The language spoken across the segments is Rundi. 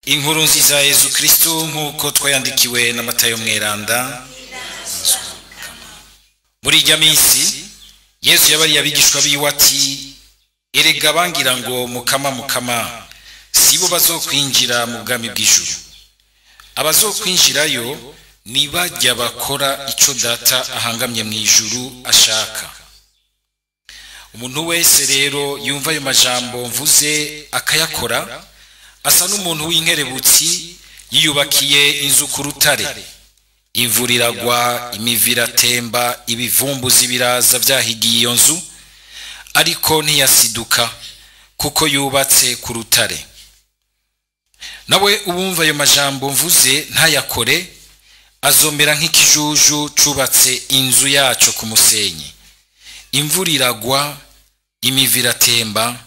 Inkuru nziza ya Yezu Kristo nk'uko twayandikiwe na Matayo mweranda. Muri ijya minsi Yezu yabariye abigishwa biwe ati: erega bangira ngo mukama mukama sibo bazokwinjira mu bwami bw'ijuru. Abazokwinjirayo ni bajya bakora ico data ahangamye mu ijuru ashaka. Umuntu wese rero yumva ayo majambo mvuze akayakora asa n'umuntu w'inkerebutsi yiyubakiye inzu ku rutare. Imvura iragwa, imivu iratemba, ibivumbuzi biraza byahigiye iyo nzu, ariko ntiyasiduka kuko yubatse ku rutare. Nawe ubumva ayo majambo mvuze ntayakore azomera nk'ikijuju cubatse inzu yaco ku musenyi. Imvura iragwa, imivu iratemba,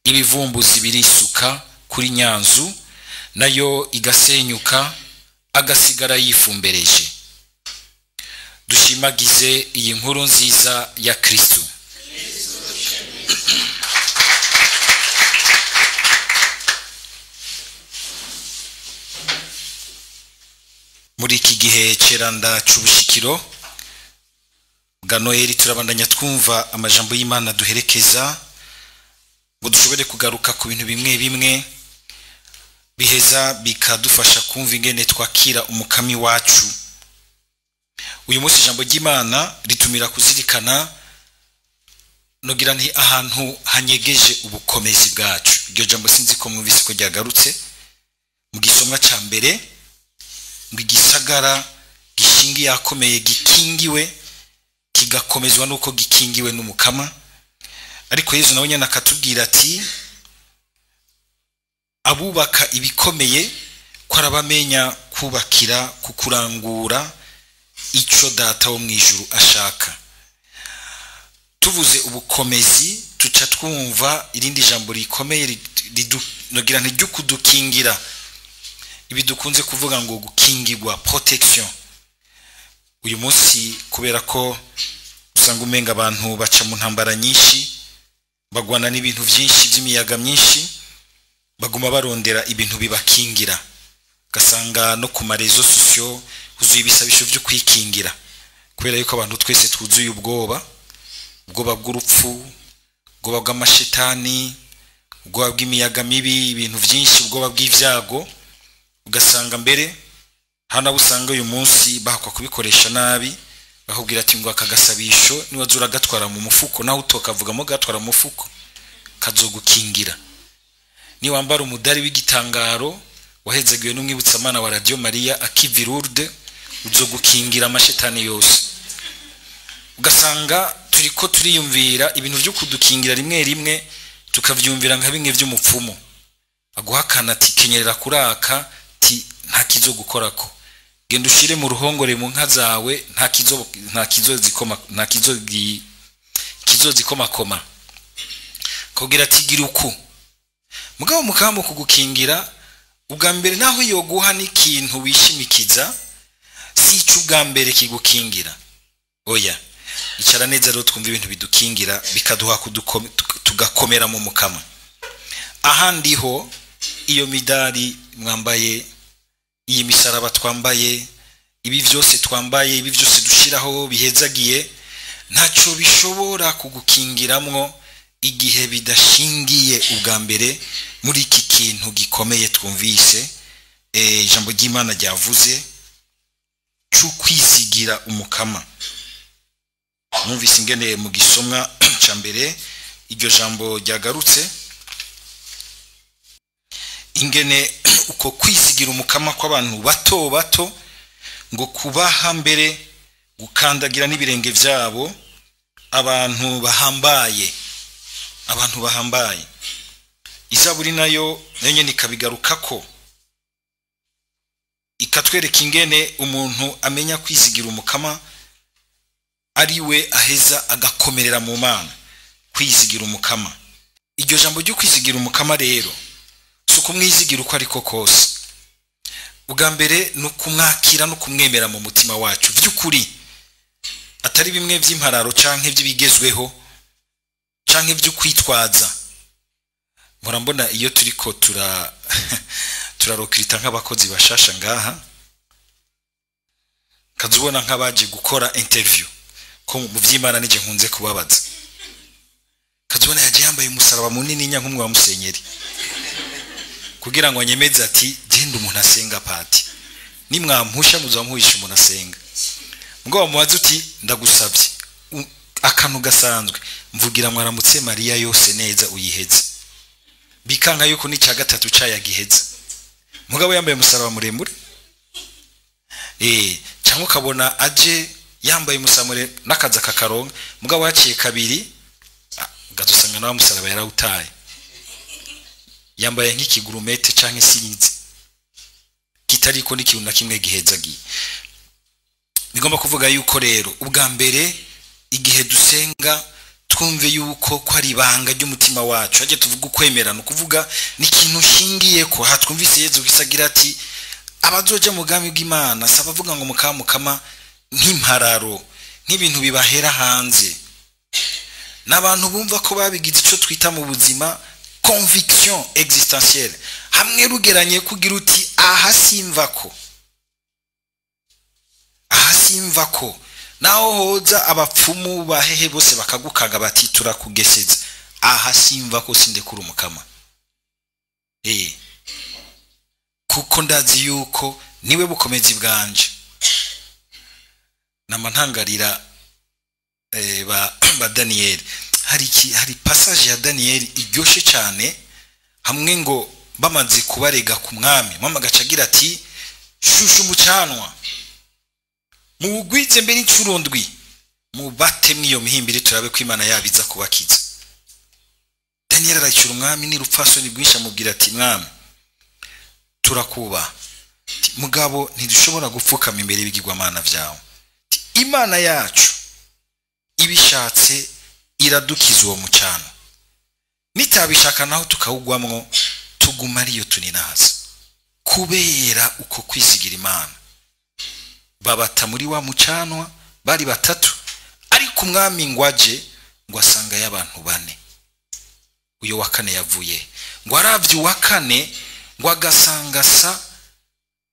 ibivumbuzi birisuka kuri nyanzu, nayo igasenyuka, agasigara yifumbereje. Dushimagize iyi nkuru nziza ya Kristo. Muri iki gihe ceranda c'ubushikiro bwa Noheli turabandanya twumva amajambo y'Imana duherekeza ngo dushobore kugaruka ku bintu bimwe bimwe biheza bikadufasha kumva ingene twakira umukami wacu. Uyu munsi ijambo ry'Imana ritumira kuzirikana nogira nti ahantu hanyegeje ubukomezi bwacu. Iryo jambo sinzi ko mwumvise ko ryagarutse mu gisomwa ca mbere, ngo igisagara gishingiye akomeye gikingiwe kigakomezwa nuko gikingiwe n'umukama. Ariko Yezu nawe nyene akatubwira ati abubaka ibikomeye ko arabamenya kubakira kukurangura ico data wo mwijuru ashaka. Tuvuze ubukomezi tuca twumva irindi jambo rikomeye nogira nti ryo kudukingira, ibi dukunze kuvuga ngo gukingirwa, protection. Uyu munsi kubera ko usanga umenga abantu baca mu ntambara nyinshi, bagwana n'ibintu byinshi by'imiyaga myinshi, baguma barondera ibintu bibakingira. Gasanga no ku marezo sosio huzuye ibisabisho byo kwikingira, kubera yuko abantu twese twuzuye ubwoba, ubwoba bw'urupfu, ubwoba bw'amashetani, ubwoba bw'imiyaga mibi, ibintu byinshi, ubwoba bw'ivyago. Ugasanga mbere hano usanga uyu munsi bahakwa kubikoresha nabi, bakubwira ati ngo akagasabisho niwazura gatwara mu mufuko, naho utokavugamo gatwara mu mufuko kazogukingira. Ni wambara umudari w'igitangaro wahezagiwe n'umwibutsamana wa Radio Maria akivirurde, uzogukingira amashetani yose. Ugasanga turiko turiyumvira ibintu byo kudukingira rimwe rimwe tukavyumvira nka bimwe by'umupfumu aguhakana ati kenyerera kuraka ti nta kizogukorako, genda ushire mu ruhongore mu nka zawe nta kizo zikoma, nta kizo zikomakoma, kugira ati gira uku. Mugabo mukamo kugukingira ubwa mbere naho yoguha n'ikintu wishimikiza si ico ubwa mbere kigukingira. Oya, icara neza rero twumva ibintu bidukingira bikaduha tugakomera mu mukama. Ahandi ho iyo midari mwambaye, iyi misaraba twambaye, ibi vyose twambaye, ibi vyose dushiraho bihezagiye, ntaco bishobora kugukingiramwo igihe bidashingiye ubwa mbere muri iki kintu gikomeye twumvise ijambo ry'Imana ryavuze c'ukwizigira umukama. Mwumvise ingene mu gisomwa ca mbere iryo jambo ryagarutse, ingene uko kwizigira umukama kw'abantu bato bato ngo kubaha mbere gukandagira n'ibirenge vyabo abantu bahambaye, abantu bahambaye. Izaburi nayo nyene ikabigarukako, ikatwereka ingene umuntu amenya kwizigira umukama ari we aheza agakomerera mu Mana. Kwizigira umukama, iryo jambo ryo kwizigira umukama rero si ukumwizigira uko ariko kose. Ubwa mbere ni ukumwakira no kumwemera mu mutima wacu by'ukuri, atari bimwe by'impararo canke by'ibigezweho canke byo kwitwaza. Mpora mbona iyo turiko Turarokirita nk'abakozi bashasha ngaha, kazubona nk'abaje gukora interview ko mu vy'Imana nije nkunze kubabaza. Kazubona yaje yambaye umusaraba munini nya nk'umwe wa musenyeri kugira ngo anyemeze ati genda umuntu asenga pati, nimwampusha muzamuhisha umuntu asenga. Ngo bamubaze uti ndagusabye akantu gasanzwe, mvugira mwaramutse Mariya yose neza uyiheze, bikanka yuko ni cya gatatu cayagiheze, mugabo yambaye umusaraba muremure. Cyangwa ukabona aje yambaye umusaraba n'akaza kakaronka, mugabo yaciye kabiri ugasanga nawe umusaraba yarawutaye, yambaye nk'ikigurumete canke sinzi kitariko n'ikintu na kimwe gihezagiye. Bigomba kuvuga yuko rero ubwa mbere igihe dusenga twumve yuko ko ari ibanga ry'umutima wacu, hajya tuvuga ukwemerana, ukuvuga ni ikintu nshingiye ko aha twumvise Yezu Kristo agira ati abazoja mu bwami bw'Imana si abavuga ngo mukamukama nk'impararo, nk'ibintu bibahera hanze, n'abantu bumva ko babigize ico twita mu buzima conviction existentielle, hamwe rugeranye kugira uti aha simva ko, aha simva ko, naho hoza abapfumu bahehe bose bakagukanga bati turakugeseza, aha simva ko sindekura umukama, kuko ndazi yuko niwe bukomezi bwanje. Nama ntangarira ba Daniel, hari passage ya Daniel iryoshe cyane, hamwe ngo bamaze kubarega ku mwami, mama gacagira ati shushu umucanwa mugwize mbere incuro ndwi, mubate mwiyo mihimbiri turabe ko Imana yabiza kubakiza. Daniel aracura umwami ni rupfasoni rwinshi, amubwira ati mwami turakuba, mugabo ntidushobora gupfukama imbere y'ibigirwamana vyawe, Imana yacu ibishatse iradukiza uwo mucano, nitabishaka naho tukawugwamwo tuguma ariyo tuninaza. Kubera uko kwizigira Imana babata muri wa mucanwa bari batatu, ariko umwami ngo aje ngo asanga y'abantu bane, uyo wa kane yavuye ngo aravye uwa kane ngo agasanga sa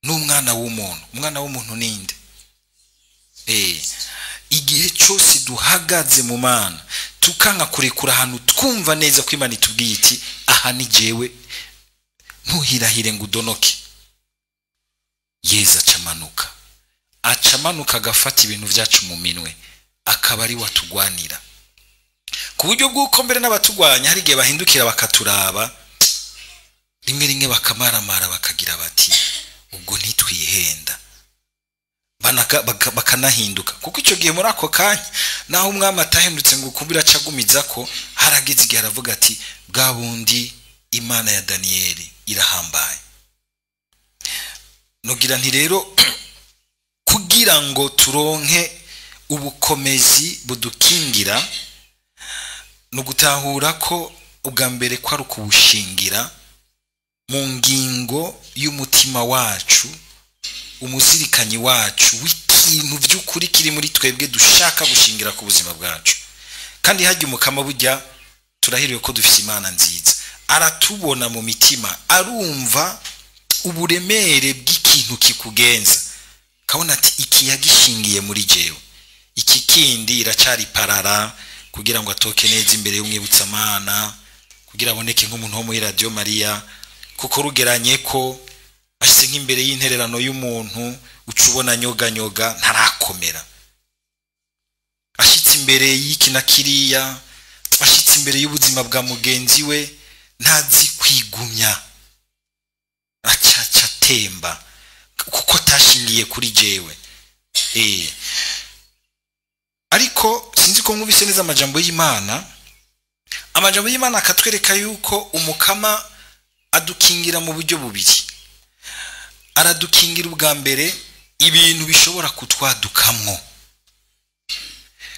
n'umwana w'umuntu. Umwana w'umuntu ninde? Igihe cyose duhagaze mu Mana tukanka kurekura ahantu twumva neza ko Imana itubwiye iti aha ni jewe, ntuhirahire ngo udonoke. Yezu acamanuka, acamanuka agafata ibintu byacu mu minwe, akaba ari watugwanira, ku buryo bw'uko mbere n'abatugwanya hari igihe bahindukira bakaturaba rimwe rimwe bakamaramara bakagira bati ubwo ntitwihenda, bakanahinduka. Kuko icyo gihe muri ako kanya naho umwami atahindutse ngo ukumbira acagumiza ko harageze igihe aravuga ati bwa bundi Imana ya Daniyeli irahambaye. Nogira nti rero kugira ngo turonke ubukomezi budukingira no gutahura ko ubwa mbere ko ari ukubushingira mu ngingo y'umutima wacu, umuzirikanyi wacu w'ikintu by'ukuri kiri muri twebwe dushaka gushingira ku buzima bwacu. Kandi hajya umukama bujya turahiriwe ko dufite Imana nziza, aratubona mu mitima, arumva uburemere bw'ikintu kikugenza, kabona ati iki yagishingiye muri jewe, iki kindi iracari parara kugira ngo atoke neza imbere y'umwibutsamana, kugira aboneke nk'umuntu wo muri Radio Maria, kuko rugeranye ko ashyize nk'imbere y'intererano y'umuntu ucubona nyoga nyoga ntarakomera, ashitse imbere y'iki na kiriya, ashitse imbere y'ubuzima bwa mugenzi we ntazi kwigumya, acaca atemba kuko tashingiye kuri jewe. Ariko sinzi ko mwumvise neza amajambo y'Imana. Amajambo y'Imana akatwereka yuko umukama adukingira mu buryo bubiri. Aradukingira ubwa mbere ibintu bishobora kutwadukamwo,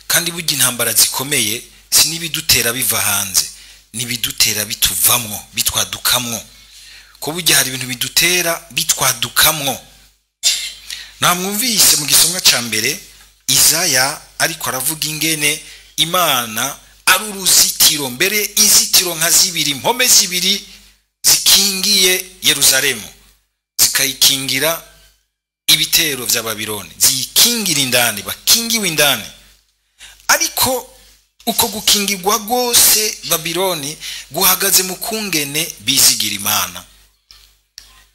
kandi burya intambara zikomeye si n'ibidutera biva hanze, n'ibidutera bituvamwo, bitwadukamwo. Ko burya hari ibintu bidutera bitwadukamwo. Namwumvise mu gisomwa ca mbere Isaya ariko aravuga ingene Imana ari uruzitiro, mbere inzitiro nka zibiri, impome zibiri zikingiye Yerusalemu. zikayikingira ibitero vya Babiloni, ziyikingira indani, bakingiwe indani. Ariko uko gukingirwa rwose Babiloni guhagaze mu kungene bizigira Imana,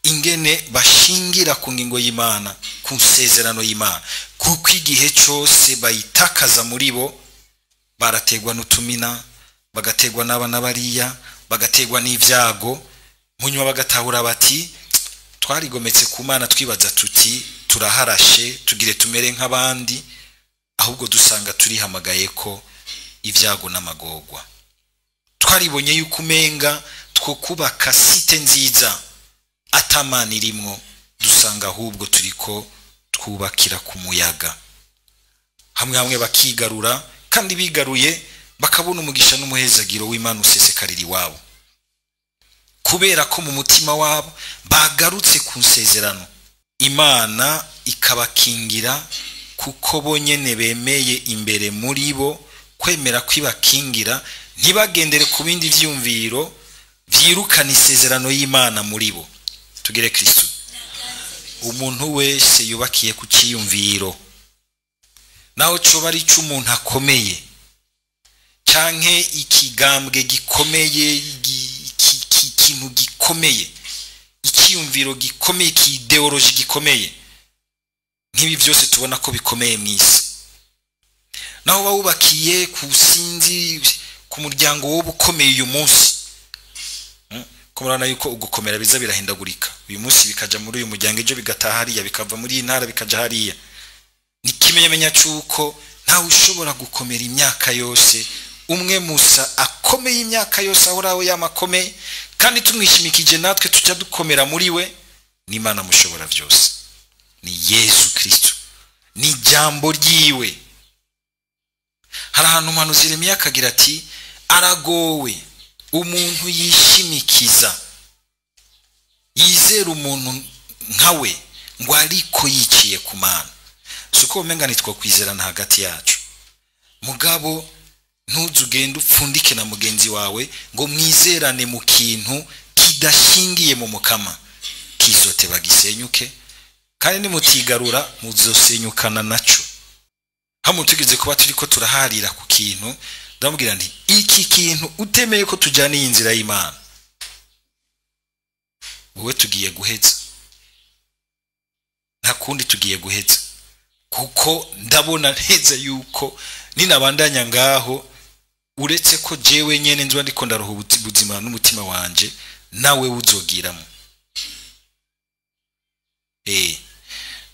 ingene bashingira ku ngingo y'Imana, ku nsezerano y'Imana, kuko igihe cyose bayitakaza muri bo barategwa n'utumina, bagategwa n'abana bariya, bagategwa n'ibyago, munyuma bagatahura bati twarigometse ku Mana, twibaza tuti turaharashe tugire tumere nk'abandi, ahubwo dusanga turihamagaye ko ibyago n'amagorwa. Twaribonye yuko umenga two kubaka site nziza atamana irimwo, dusanga ahubwo turiko twubakira ku muyaga. Hamwe hamwe bakigarura, kandi bigaruye bakabona umugisha n'umuhezagiro w'Imana usesekarira iwabo, kubera ko mu mutima wabo bagarutse ku nsezerano. Imana ikabakingira kuko bonyene bemeye imbere muri bo kwemera kwibakingira, ntibagendere ku bindi vyumviro vyirukana isezerano y'Imana muri bo. Tugire Kristo. Umuntu wese yubakiye ku ciyumviro, naho coba ari c'umuntu akomeye canke ikigambwe gikomeye, ikintu gikomeye, ikiyumviro gikomeye, kideoloji gikomeye, nk'ibi byose tubona ko bikomeye mw'isi, naho bawubakiye ku sinzi ku muryango w'ubukomeye uyu munsi, ko murabona yuko ugukomera biza birahindagurika, uyu munsi bikaja muri uyu muryango, ejo bigataha hariya, bikava muri iyi ntara bikaja hariya. Ni kimenyamenya c'uko ntawe ushobora gukomera imyaka yose. Umwe Musa akomeye imyaka yose ahoraho yamakomeye, kandi tumwishimikije natwe tujya dukomera muri we. N'Imana mushobora byose, ni Yesu Kristo, ni ijambo ryiwe. Hari ahantu umuhanuzi Yeremiya akagira ati aragowe umuntu yishimikiza, yizera umuntu nkawe ngo ariko yiciye ku Mana. Suko umenga nitwo kwizerana hagati yacu, mugabo ntuzugende upfundike na mugenzi wawe ngo mwizerane mu kintu kidashingiye mu mukama, kizote bagisenyuke, kandi nimutigarura muzosenyukana naco. Hamwe tugeze kuba turiko turaharira ku kintu, ndamubwira nti iki kintu utemeye ko tujyana iyi nzira y'Imana, wowe tugiye guheza, nta kundi tugiye guheza, kuko ndabona neza yuko ninabandanya ngaho, uretse ko jewe nyene nzwa ndiko ndaroha ubuzima n'umutima wanje, nawe uzogiramo. Ni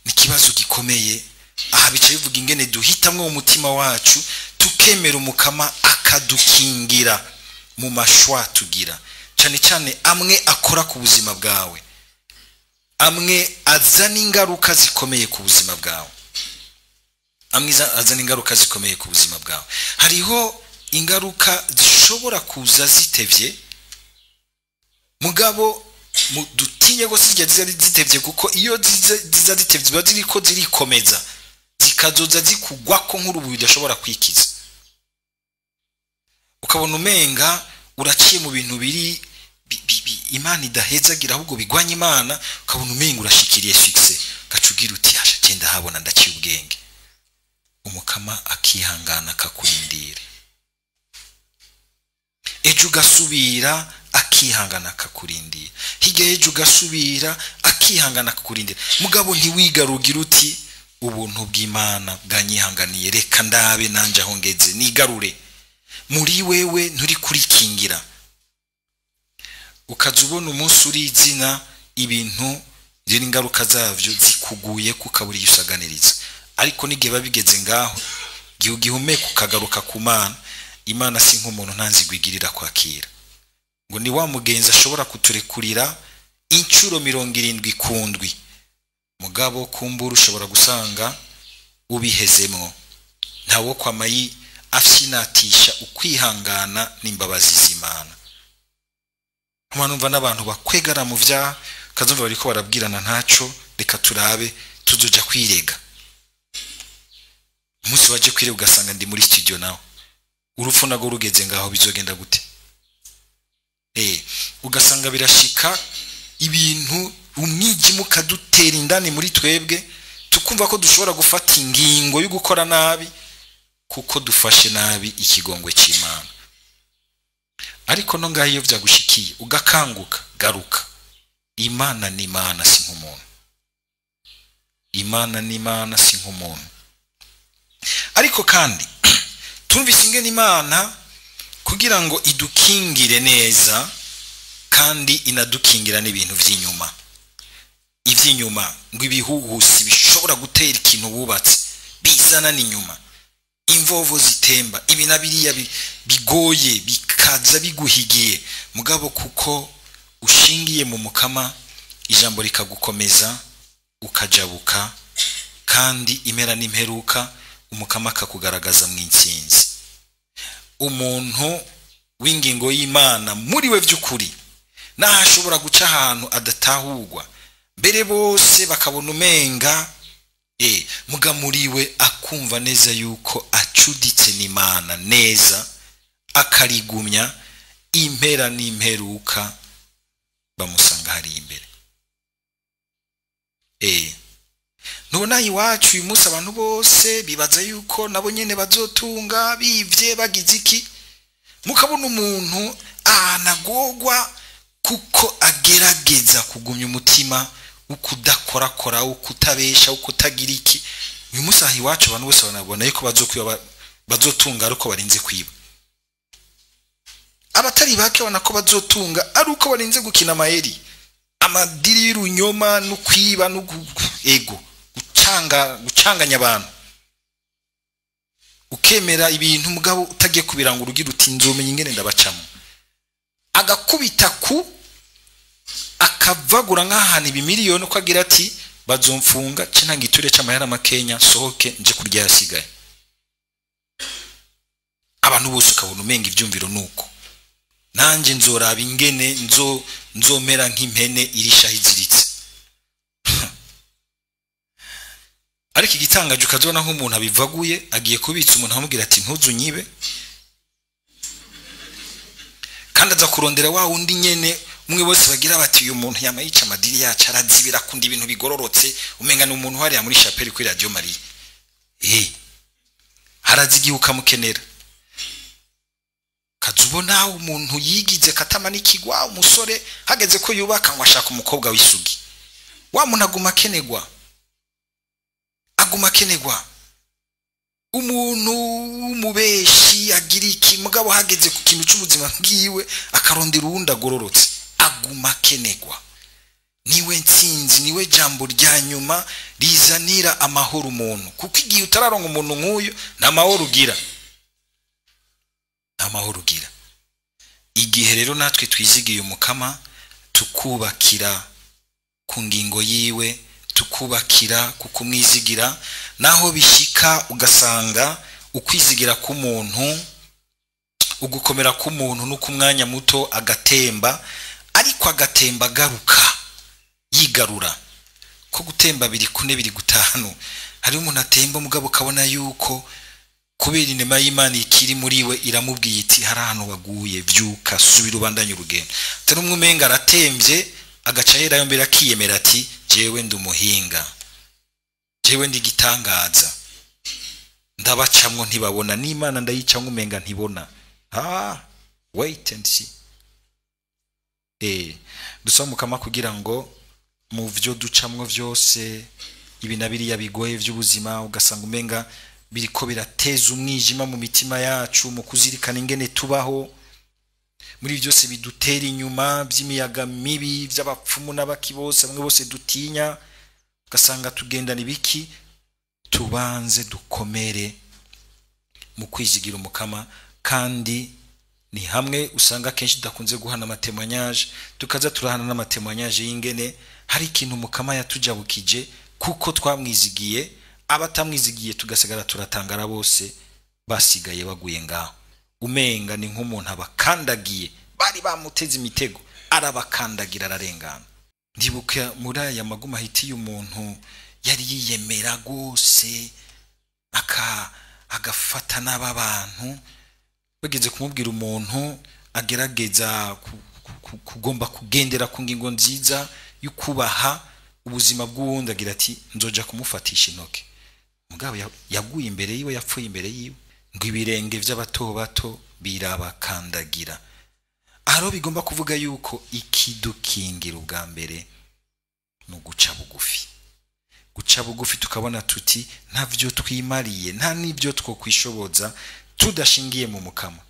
ikibazo gikomeye. Aha bica bivuga ingene duhitamwo mu mutima wacu, tukemera umukama akadukingira mu mashwa tugira, cyane cyane amwe akora ku buzima bwawe, amwe azana ingaruka zikomeye ku buzima bwawe, amwe azana ingaruka zikomeye ku buzima bwawe. Hariho ingaruka zishobora kuza zitevye, mugabo dutinye gose zijya zitevye, kuko iyo ziza zitevye ziba ziriko zirikomeza, zikazoza zikugwako nk'urubuye udashobora kwikiza. Ukabona umenga uraciye mu bintu biri Imana idahezagira, ahubwo bigwanya Imana, ukabona umenga urashikiriye succès, ugaca ugira uti asha genda habona ndaciye ubwenge. Umukama akihangana akakurindira, ejo ugasubira akihangana akakurindira, hirya ejo ugasubira akihangana akakurindira, mugabo ntiwigarugira uti ubuntu bw'Imana bwanyihanganiye, reka ndabe nanje aho ngeze nigarure. Muri wewe nturi kurikingira, ukaza ubona umunsi uri izina, ibintu rero ingaruka zavyo zikuguye kukaburi yusaganiriza. Ariko n'igihe babigeze ngaho, gihe ugihumeka ukagaruka ku Mana, Imana si nk'umuntu ntanzigwigirira kwakira, ngo ni wa mugenzi ashobora kuturekurira inshuro 70 ku ndwi, mugabo kumbura ushobora gusanga ubihezemwo. Ntawo kwamayi afyinatisha ukwihangana n'imbabazi z'Imana. Numva n'abantu bakwegara mu vyaha, kazumva bariko barabwirana ntaco, reka turabe tuzoja kwirega. Umunsi waje kwirega ugasanga ndi muri studio nawe, urupfu nago rugeze ngaho bizogenda gute? Ugasanga birashika ibintu Umwijima ukadutera indani muri twebwe, tukumva ko dushobora gufata ingingo yo gukora nabi kuko dufashe nabi ikigongwe cy'Imana. Ariko no ngaho iyo byagushikiye ugakanguka, garuka. Imana ni Imana, si nk'umuntu. Imana ni Imana, si nk'umuntu. Ariko kandi tumvise ingene Imana kugira ngo idukingire neza, kandi inadukingira n'ibintu vy'inyuma. Ivy'inyuma ngo ibihuhusi bishobora gutera ikintu wubatse bizana n'inyuma, imvovo zitemba, ibi na biriya bigoye bikaza biguhigiye, mugabo kuko ushingiye mu Mukama, ijambo rikagukomeza ukajabuka, kandi impera n'imperuka Umukama akakugaragaza mu intsinzi. Umuntu w'ingingo y'Imana muri we by'ukuri naho ashobora guca ahantu adatahurwa, mbere bose bakabona umenga muga muri we akumva neza yuko acuditse n'Imana neza, akarigumya, impera n'imperuka bamusanga hari imbere. Nubona iwacu uyu munsi abantu bose bibaza yuko nabo nyene bazotunga bivye bagize iki, mukabona umuntu anagogwa kuko agerageza kugumya umutima ukudakorakora, ukutabesha, ukutagira iki. Uyu munsi aha iwacu abantu bose banabona yuko bazokwiba, bazotunga ariko barinze kwiba. Abatari bake babona ko bazotunga ari uko barinze gukina amayeri, amadiri y'urunyoma no kwiba no ego gucanganya abantu, ukemera ibintu mugabo utagiye kubirangura ugira uti nzomenya ingene ndabacamo, agakubita ku akavagura nk'ahantu ibimiliyoni uko agira ati bazomfunga cinanga iture c'amahera makenya sohoke nje kurya yasigaye. Abantu bose ukabona umenga ivyumviro nuko nanje nzoraba ingene nzomera nk'impene irisha iziritse. Ariko igitangaje ukazobona nk'umuntu abivaguye agiye kubitsa umuntu amubwira ati ntuzunyibe, kandi aza kurondera wa wundi nyene umwe bose bagira bati uyu muntu yama yica amadiri yacu arazibira akunda ibintu bigororotse, umenga ni umuntu hariya muri chapelle kuri Radio Maria. Harazigiye ukamukenera. Kazubona umuntu yigize katamanikigwa umusore hageze ko yubaka ngo ashaka umukobwa w'isugi, wa muntu aguma akenegwa, aguma akenegwa. Umuntu w'umubeshi agira iki mugabo hageze ku kintu cy'ubuzima bwiwe akarondera uwundi agororotse, aguma akenegwa. Niwe ntsinzi, niwe jambo rya nyuma rizanira amahoro umuntu, kuko igihe utararonka umuntu nk'uyu nta mahoro ugira, nta mahoro ugira. Igihe rero natwe twizigiye Umukama, tukubakira ku ngingo yiwe, tukubakira ku kumwizigira, naho bishika ugasanga ukwizigira k'umuntu, ugukomera k'umuntu no ku mwanya muto agatemba, ariko agatemba agaruka yigarura. Ko gutemba biri kune biri gutanu, hari umuntu atemba mugabo kabona yuko kubera inema y'Imana ikiri muri we iramubwiye iti hari ahantu waguye, vyuka subira ubandanye urugendo. Atari umwe umenga aratembye agaca yerayo mbere akiyemera ati jewe ndi umuhinga, jewe ndi gitangaza, ndabacamwo ntibabona, n'Imana ndayicamwo umenga ntibona. Wait and see. Dusaba Mukama kugira ngo mu vyo ducamwo vyose, ibi na biriya bigoye vy'ubuzima, ugasanga umenga biriko birateza umwijima mu mitima yacu, mu kuzirikana ingene tubaho, muri byose bidutera inyuma by'imiyaga mibi by'abapfumu n'abaki bose, bamwe bose dutinya, ugasanga tugendana ibiki. Tubanze dukomere mu kwizigira Umukama, kandi ni hamwe usanga kenshi tudakunze guhana amatemanyaje, tukaza turahana n'amatemanyaje y'ingene hari ikintu Umukama yatujabukije kuko twamwizigiye, abatamwizigiye tugasigara turatangara bose basigaye baguye ngaho. Umenga ni nk'umuntu abakandagiye, bari bamuteze imitego arabakandagira ararengana. Ndibuka muri aya maguma hitiye umuntu yari yiyemera gose agafata n'aba bantu, bageze kumubwira umuntu agerageza kugomba kugendera ku ngingo nziza Yukubaha ubuzima bw'uwundi, agira ati nzoja kumufatisha intoke. Mugabo yaguye imbere yiwe, yapfuye imbere yiwe, ngo ibirenge by'abato bato birabakandagira. Aho bigomba kuvuga yuko ikidukingira ubwa mbere ni uguca bugufi. Guca bugufi tukabona tuti ntavyo twimariye, nta n'ibyo twokwishoboza tudashingiye mu Mukama.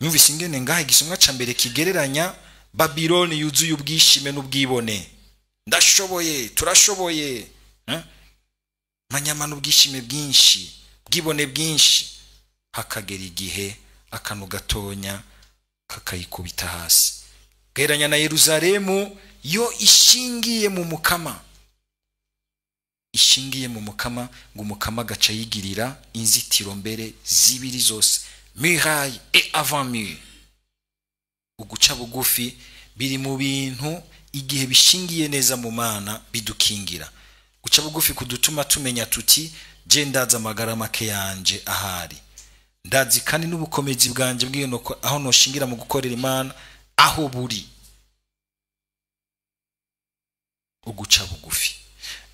Mwumvise ingene ngaha igisomwa ca mbere kigereranya Babiloni yuzuye ubwishime n'ubwibone. Ndashoboye, turashoboye, manyama n'ubwishime bwinshi, bwibone bwinshi. Hakagera igihe akanu gatonya kakayikubita hasi. Gereranya na Yerusalemu yo ishingiye mu Mukama, ishingiye mu Mukama, ngo Umukama agaca yigirira inzitiro mbere zibiri zose, muraille et avant mur. Uguca bugufi biri mu bintu igihe bishingiye neza mu Mana bidukingira. Guca bugufi kudutuma tumenya tuti je ndaza amagara make yanje ahari, ndazi kandi n'ubukomezi bwanje bw'iyo aho noshingira mu gukorera Imana aho buri. Uguca bugufi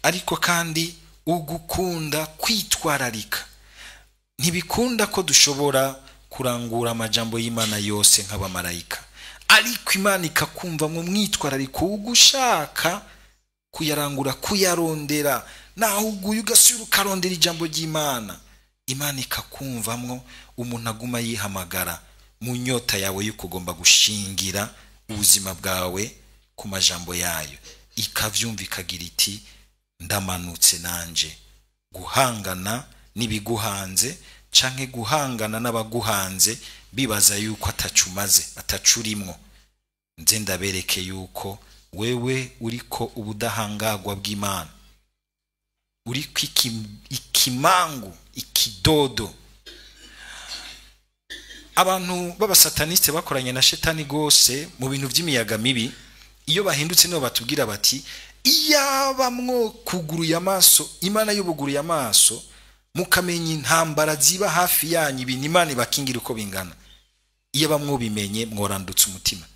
ariko kandi ugukunda kwitwararika. Ntibikunda ko dushobora kurangura amajambo y'Imana yose nk'abamarayika, ariko Imana ikakumva mu mwitwarariko ugushaka kuyarangura, kuyarondera, naho uguye ugasubira ukarondera ijambo ry'Imana, Imana ikakumvamwo. Umuntu aguma yihamagara mu nyota yawe yuko ugomba gushingira ubuzima bwawe ku majambo yayo, ikavyumva ikagira iti ndamanutse nanje guhangana n'ibiguhanze canke guhangana n'abaguhanze bibaza yuko atacumaze, atacurimwo. Nze ndabereke yuko wewe uriko ubudahangagwa bw'Imana, uriko ikimangu, ikidodo. Abantu b'abasataniste bakoranye na shetani gose mu bintu by'imiyaga mibi, iyo bahindutse nibo batubwira bati iyaba mwo kuguruye amaso, Imana y'ubuguruye amaso, mukamenya intambara ziba hafi yanyu, ibintu Imana ibakingira uko bingana, iyaba mwobimenye mworandutse umutima.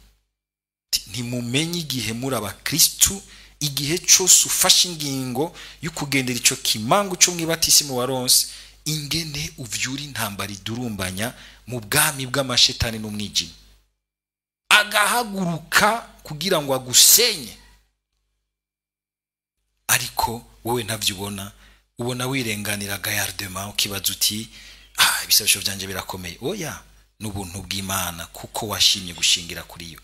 Ntimumenye igihe muri abakristu, igihe cyose ufashe ingingo yo kugendera ico kimangu cyo mwibatisi mu waronse, ingene uvyura intambara idurumbanya mu bwami bw'amashetani n'umwijima, agahaguruka kugira ngo agusenye. Ariko wowe ntavyo ubona, ubona wirenganira gayardement, ukibaza uti ibisabisho byanje birakomeye. Oya, n'ubuntu bw'Imana kuko washimye gushingira kuri yo.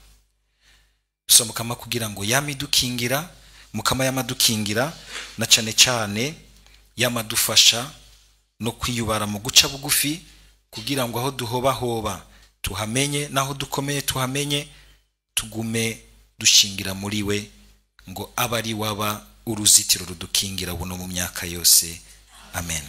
So Mukama kugira ngo yamidukingira, Mukama yamadukingira na cane cane yamadufasha no kwiyubara mu guca bugufi, kugira ngo aho duhoba hoba tuhamenye, naho dukomeye tuhamenye, tugume dushingira muri we, ngo abari waba uruzitiro rudukingira buno mu myaka yose. Amen.